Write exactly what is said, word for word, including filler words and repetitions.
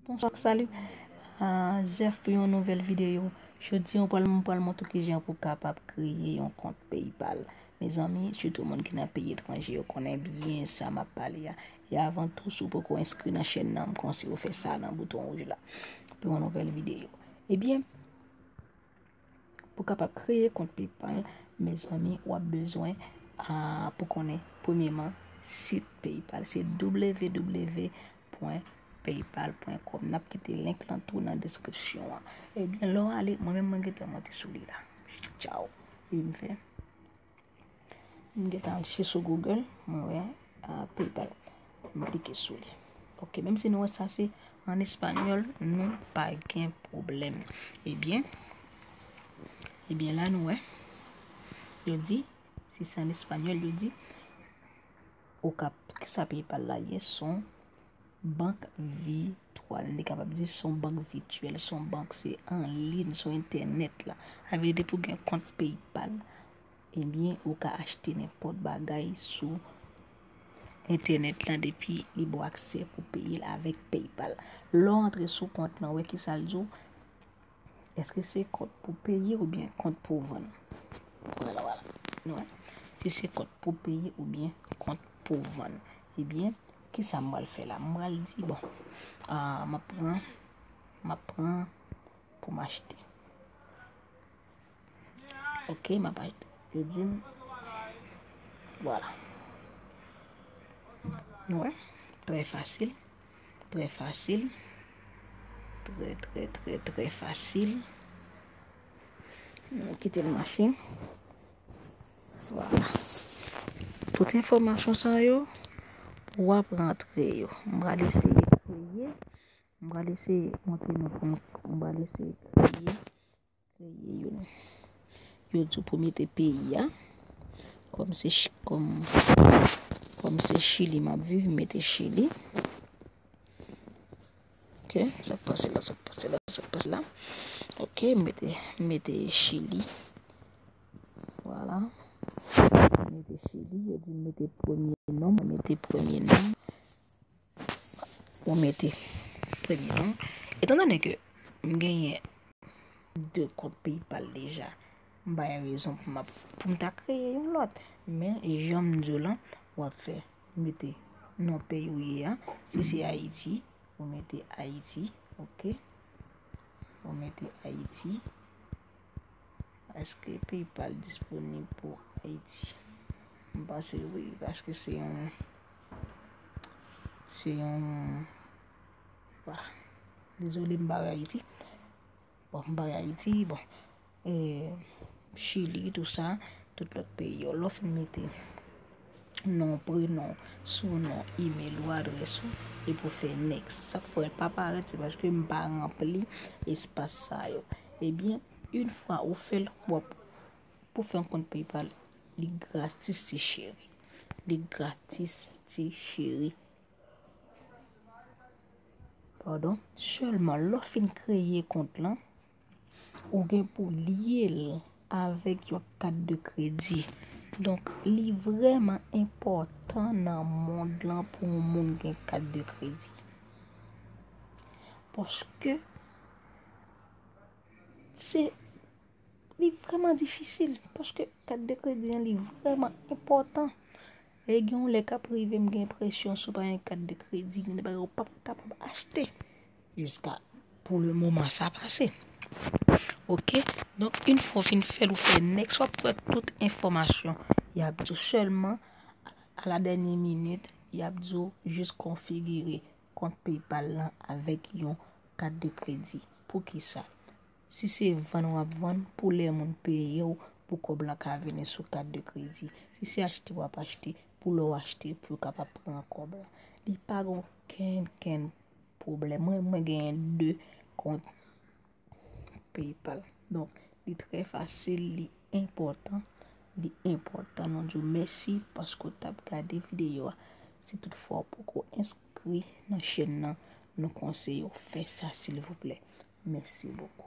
Bonswa, salut. Ah, Zef pou yon nouvèl videyo. Jodi an, mwen pral, mwen pral montre w kijan pou w kapab kreye yon kont PayPal. Mezanmi, sitou moun ki nan peyi etranje, yo konnen byen sa m ap pale a. E avan tou, si w poko enskri nan chèn nan, m konseye w fè sa nan bouton wouj la. Pou yon nouvèl videyo. Ebyen, pou w kapab kreye kont PayPal, mezanmi, w ap bezwen, ah, pou konnen, premyèman, sit PayPal. Se w w w pwen paypal pwen kòm. N ap kite link lan tou nan deskripsyon an. Ebyen, lè w ale, mwen menm, mwen gentan monte sou li la. Tchaw. E m fè. M gentan al chèche sou Google, mwen wè, ah, PayPal. M klike sou li. Ok, menm si nou wè sa se an espanyòl, nou pa gen pwoblèm. Ebyen, ebyen la nou wè, yo di, si se an espanyòl, yo di, ou ka, kisa PayPal la ye, se yon bank vityèl. Nou kapab di se yon bank vityèl, se yon bank, se an liy, se entènèt la. Sa vle di pou gen kont PayPal, ebyen, ou ka achte nenpòt bagay sou entènèt lan depi li ba w aksè pou peye l avèk PayPal. Lè w antre sou kont lan, wè kisa l di w? Èske se kont pou peye oubyen kont pou vann? Vwala, vwala. Nou wè. Si se kont pou peye oubyen kont pou vann. Ebyen, kisa m pral fè la? M pral di, bon, ah, m ap pran, m ap pran pou m achte. Ok, m ap achte. Yo di m, vwala. Nou wè, trè fasil. Trè fasil. Trè, trè, trè, trè fasil. Nou kite l mache. Vwala. Tout enfòmasyon sa yo, w ap rantre yo. M pral eseye kreye. M pral eseye montre nou kòman m pral eseye kreye. Kreye youn. Yo di w pou mete peyi a. Kòm se Ch-, kòm, kòm se Chili m ap viv, m mete Chili. Ok, sa k pase la, sa k pase la, sa k pase la. Ok, m mete, m mete Chili. Vwala. M mete Chili, yo di m mete premye non, m mete premye non. Ou mete premye non. Etandone ke m genyen de kont PayPal deja, m pa gen rezon pou m ap, pou m ta kreye yon lòt. Men, jan m di w lan, w ap fè, mete non peyi w ye a. Si se Ayiti, ou mete Ayiti, ok. Ou mete Ayiti. Èske PayPal disponib pou Ayiti? M panse wi, paske se yon, se yon, vwala. Dezole, m pa wè Ayiti. Bon, m pa wè Ayiti, bon. E, Chili, tou sa, tout lòt peyi yo. Lè w fin mete non, prenon, sounon, imèl ou, adrès ou, epi w fè next. Sa k fè w pa parèt, se paske m pa ranpli espas sa yo. Ebyen, yon fwa ou fè l, w ap, pou fè yon kont PayPal, li gratis, ti cheri. Li gratis, ti cheri. Padon. Sèlman, lè w fin kreye kont lan, ou gen pou lye l avèk yon kat de kredi. Donk, li vrèman enpòtan nan mond lan pou yon moun gen kat de kredi. Paske se, li vrèman difisil. Paske kat de kredi an, li vrèman enpòtan. E gen yon lè k ap rive, m gen enpresyon, si w pa gen kat de kredi, gen de bagay ou p ap kapab achte. Jiska pou le moman sa pase. Ok? Donk, yon fwa w fin fè l, ou fè next, w ap wè tout enfòmasyon. Y ap di w sèlman, a la dènyè minit, y ap di w jis konfigire kont PayPal lan avèk yon kat de kredi. Poukisa? Si se vann w ap vann, pou lè moun peye w, pou kòb lan ka vini sou kat de kredi. Si se achte w ap achte, pou lè w achte, pou yo kapab pran kòb lan. Li pa gen okenn, kenn pwoblèm. Mwen, mwen genyen de kont PayPal. Donk, li trè fasil, li enpòtan, li enpòtan. Nou di w mèsi paske w t ap gade videyo a. Si toutfwa w poko enskri nan chèn nan, nou konseye w fè sa, silvouplè. Mèsi bokou.